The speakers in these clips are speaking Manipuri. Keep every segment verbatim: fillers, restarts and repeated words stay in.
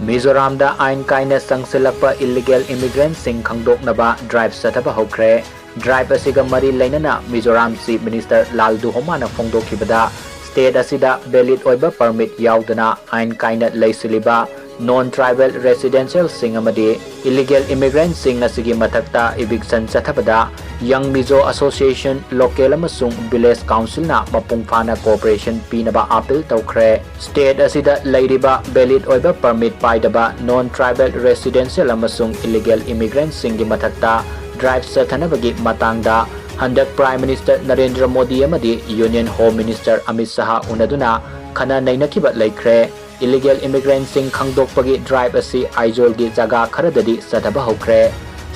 ꯃꯤꯖꯣꯔꯥꯝꯗ ꯑꯥꯏꯟ ꯀꯥꯏꯅ ꯆꯪꯁꯤꯜꯂꯛꯄ ꯏꯂꯤꯒꯦꯜ ꯏꯃꯤꯒ꯭ꯔꯦꯟꯠꯁꯤꯡ ꯈꯪꯗꯣꯛꯅꯕ ꯗ꯭ꯔꯥꯏꯚ ꯆꯠꯊꯕ ꯍꯧꯈ꯭ꯔꯦ꯫ ꯗ꯭ꯔꯥꯏꯚ ꯑꯁꯤꯒ ꯃꯔꯤ ꯂꯩꯅꯅ ꯃꯤꯖꯣꯔꯥꯝ ꯆꯤꯐ ꯃꯤꯅꯤꯁꯇꯔ ꯂꯥꯜꯗꯨꯍꯣꯃꯥꯅ ꯐꯣꯡꯗꯣꯛꯈꯤꯕꯗ, ꯁ꯭ꯇꯦꯠ ꯑꯁꯤꯗ ꯚꯦꯂꯤꯗ ꯑꯣꯏꯕ ꯄꯔꯃꯤꯠ ꯌꯥꯎꯗꯅ ꯑꯥꯏꯟ ꯀꯥꯏꯅ ꯂꯩꯁꯤꯜꯂꯤꯕ ꯅꯣꯟ ꯇ꯭ꯔꯥꯏꯕꯦꯜ ꯔꯦꯁꯤꯗꯦꯟꯁꯤꯌꯦꯜꯁꯤꯡ ꯑꯃꯗꯤ ꯏꯂꯤꯒꯦꯜ ꯏꯃꯤꯒ꯭ꯔꯦꯟꯠꯁꯤꯡ ꯑꯁꯤꯒꯤ ꯃꯊꯛꯇ ꯏꯚꯤꯛꯁꯟ ꯆꯠꯊꯕꯗ ꯌꯪ ꯃꯤꯖꯣ ꯑꯦꯁꯣꯁꯤꯌꯦꯁꯟ, ꯂꯣꯀꯦꯜ ꯑꯃꯁꯨꯡ ꯚꯤꯂꯦꯖ ꯀꯥꯎꯟꯁꯤꯜꯅ ꯃꯄꯨꯡ ꯐꯥꯅ ꯀꯣꯑꯣꯄꯔꯦꯁꯟ ꯄꯤꯅꯕ ꯑꯥꯄꯤꯜ ꯇꯧꯈ꯭ꯔꯦ꯫ ꯁ꯭ꯇꯦꯠ ꯑꯁꯤꯗ ꯂꯩꯔꯤꯕ ꯚꯦꯂꯤꯗ ꯑꯣꯏꯕ ꯄꯔꯃꯤꯠ ꯄꯥꯏꯗꯕ ꯅꯣꯟ ꯇ꯭ꯔꯥꯏꯕꯦꯜ ꯔꯦꯁꯤꯗꯦꯟꯁꯤꯌꯦꯜ ꯑꯃꯁꯨꯡ ꯏꯂꯤꯒꯦꯜ ꯏꯃꯤꯒ꯭ꯔꯦꯟꯠꯁꯤꯡꯒꯤ ꯃꯊꯛꯇ ꯗ꯭ꯔꯥꯏꯚ ꯆꯠꯊꯅꯕꯒꯤ ꯃꯇꯥꯡꯗ ꯍꯟꯗꯛ ꯄ꯭ꯔꯥꯏꯝ ꯃꯤꯅꯤꯁꯇꯔ ꯅꯔꯦꯟꯗ꯭ꯔ ꯃꯣꯗꯤ ꯑꯃꯗꯤ ꯌꯨꯅꯤꯌꯟ ꯍꯣꯝ ꯃꯤꯅꯤꯁꯇꯔ ꯑꯃꯤꯠ ꯁꯍꯥ ꯎꯅꯗꯨꯅ ꯈꯟꯅ ꯅꯩꯅꯈꯤꯕ ꯂꯩꯈ꯭ꯔꯦ꯫ ꯏꯂꯤꯒꯦꯜ ꯏꯃꯤꯒ꯭ꯔꯦꯟꯠꯁꯤꯡ ꯈꯪꯗꯣꯛꯄꯒꯤ ꯗ꯭ꯔꯥꯏꯚ ꯑꯁꯤ ꯑꯥꯏꯖꯣꯜꯒꯤ ꯖꯒꯥ ꯈꯔꯗꯗꯤ ꯆꯠꯊꯕ ꯍꯧꯈ꯭ꯔꯦ꯫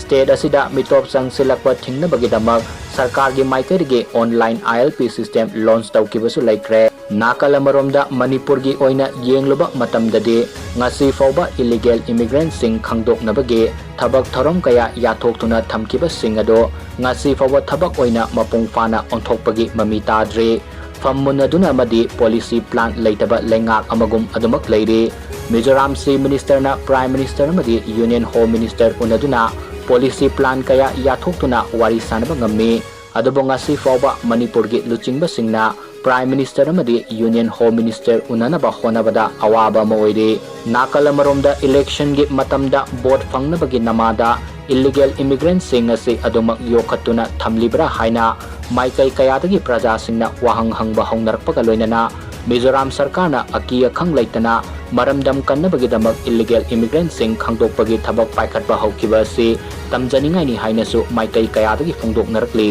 ꯁ꯭ꯇꯦꯠ ꯑꯁꯤꯗ ꯃꯤꯇꯣꯞ ꯆꯪꯁꯤꯜꯂꯛꯄ ꯊꯤꯡꯅꯕꯒꯤꯗꯃꯛ ꯁꯔꯀꯥꯔꯒꯤ ꯃꯥꯏꯀꯩꯗꯒꯤ ꯑꯣꯟꯂꯥꯏꯟ ꯑꯥꯏ ꯑꯦꯜ ꯄꯤ ꯁꯤꯁꯇꯦꯝ ꯂꯣꯟꯆ ꯇꯧꯈꯤꯕꯁꯨ ꯂꯩꯈ꯭ꯔꯦ꯫ ꯅꯥꯀꯜ ꯑꯃꯔꯣꯝꯗ ꯃꯅꯤꯄꯨꯔꯒꯤ ꯑꯣꯏꯅ ꯌꯦꯡꯂꯨꯕ ꯃꯇꯝꯗꯗꯤ ꯉꯁꯤ ꯐꯥꯎꯕ ꯏꯂꯤꯒꯦꯜ ꯏꯃꯤꯒ꯭ꯔꯦꯟꯠꯁꯤꯡ ꯈꯪꯗꯣꯛꯅꯕꯒꯤ ꯊꯕꯛ ꯊꯧꯔꯝ ꯀꯌꯥ ꯌꯥꯊꯣꯛꯇꯨꯅ ꯊꯝꯈꯤꯕꯁꯤꯡ ꯑꯗꯨ ꯉꯁꯤ ꯐꯥꯎꯕ ꯊꯕꯛ ꯑꯣꯏꯅ ꯃꯄꯨꯡ ꯐꯥꯅ ꯑꯣꯟꯊꯣꯛꯄꯒꯤ ꯃꯃꯤ ꯇꯥꯗ꯭ꯔꯤ꯫ ꯐꯝ ꯃꯨꯟꯅꯗꯨꯅ ꯑꯃꯗꯤ ꯄꯣꯂꯤꯁꯤ ꯄ꯭ꯂꯥꯟ ꯂꯩꯇꯕ ꯂꯩꯉꯥꯛ ꯑꯃꯒꯨꯝ ꯑꯗꯨꯃꯛ ꯂꯩꯔꯤ꯫ ꯃꯤꯖꯣꯔꯥꯝ ꯆꯤꯐ ꯃꯤꯅꯤꯁꯇꯔꯅ ꯄ꯭ꯔꯥꯏꯝ ꯃꯤꯅꯤꯁꯇꯔ ꯑꯃꯗꯤ ꯌꯨꯅꯤꯌꯟ ꯍꯣꯝ ꯃꯤꯅꯤꯁꯇꯔ ꯎꯅꯗꯨꯅ ꯄꯣꯂꯤꯁꯤ ꯄ꯭ꯂꯥꯟ ꯀꯌꯥ ꯌꯥꯊꯣꯛꯇꯨꯅ ꯋꯥꯔꯤ ꯁꯥꯅꯕ ꯉꯝꯃꯤ꯫ ꯑꯗꯨꯕꯨ ꯉꯁꯤ ꯐꯥꯎꯕ ꯃꯅꯤꯄꯨꯔꯒꯤ ꯂꯨꯆꯤꯡꯕꯁꯤꯡꯅ ꯄ꯭ꯔꯥꯏꯝ ꯃꯤꯅꯤꯁꯇꯔ ꯑꯃꯗꯤ ꯌꯨꯅꯤꯌꯟ ꯍꯣꯝ ꯃꯤꯅꯤꯁꯇꯔ ꯎꯅꯅꯕ ꯍꯣꯠꯅꯕꯗ ꯑꯋꯥꯕ ꯑꯃ ꯑꯣꯏꯔꯤ꯫ ꯅꯥꯀꯜ ꯑꯃꯔꯣꯝꯗ ꯏꯂꯦꯛꯁꯟꯒꯤ ꯃꯇꯝꯗ ꯚꯣꯠ ꯐꯪꯅꯕꯒꯤ ꯅꯃꯥꯗ ꯏꯂꯤꯒꯦꯜ ꯏꯃꯤꯒ꯭ꯔꯦꯟꯠꯁꯤꯡ ꯑꯁꯤ ꯑꯗꯨꯃꯛ ꯌꯣꯛꯈꯠꯇꯨꯅ ꯊꯝꯂꯤꯕ꯭ꯔꯥ ꯍꯥꯏꯅ ꯃꯥꯏꯀꯩ ꯀꯌꯥꯗꯒꯤ ꯄ꯭ꯔꯖꯥꯁꯤꯡꯅ ꯋꯥꯍꯪ ꯍꯪꯕ ꯍꯧꯅꯔꯛꯄꯒ ꯂꯣꯏꯅꯅ ꯃꯤꯖꯣꯔꯥꯝ ꯁꯔꯀꯥꯔꯅ ꯑꯀꯤ ꯑꯈꯪ ꯂꯩꯇꯅ ꯃꯔꯝꯗꯝ ꯀꯟꯅꯕꯒꯤꯗꯃꯛ ꯏꯂꯤꯒꯦꯜ ꯏꯃꯤꯒ꯭ꯔꯦꯟꯠꯁꯤꯡ ꯈꯪꯗꯣꯛꯄꯒꯤ ꯊꯕꯛ ꯄꯥꯏꯈꯠꯄ ꯍꯧꯈꯤꯕ ꯑꯁꯤ ꯇꯝꯖꯅꯤꯡꯉꯥꯏꯅꯤ ꯍꯥꯏꯅꯁꯨ ꯃꯥꯏꯀꯩ ꯀꯌꯥꯗꯒꯤ ꯐꯣꯡꯗꯣꯛꯅꯔꯛꯂꯤ꯫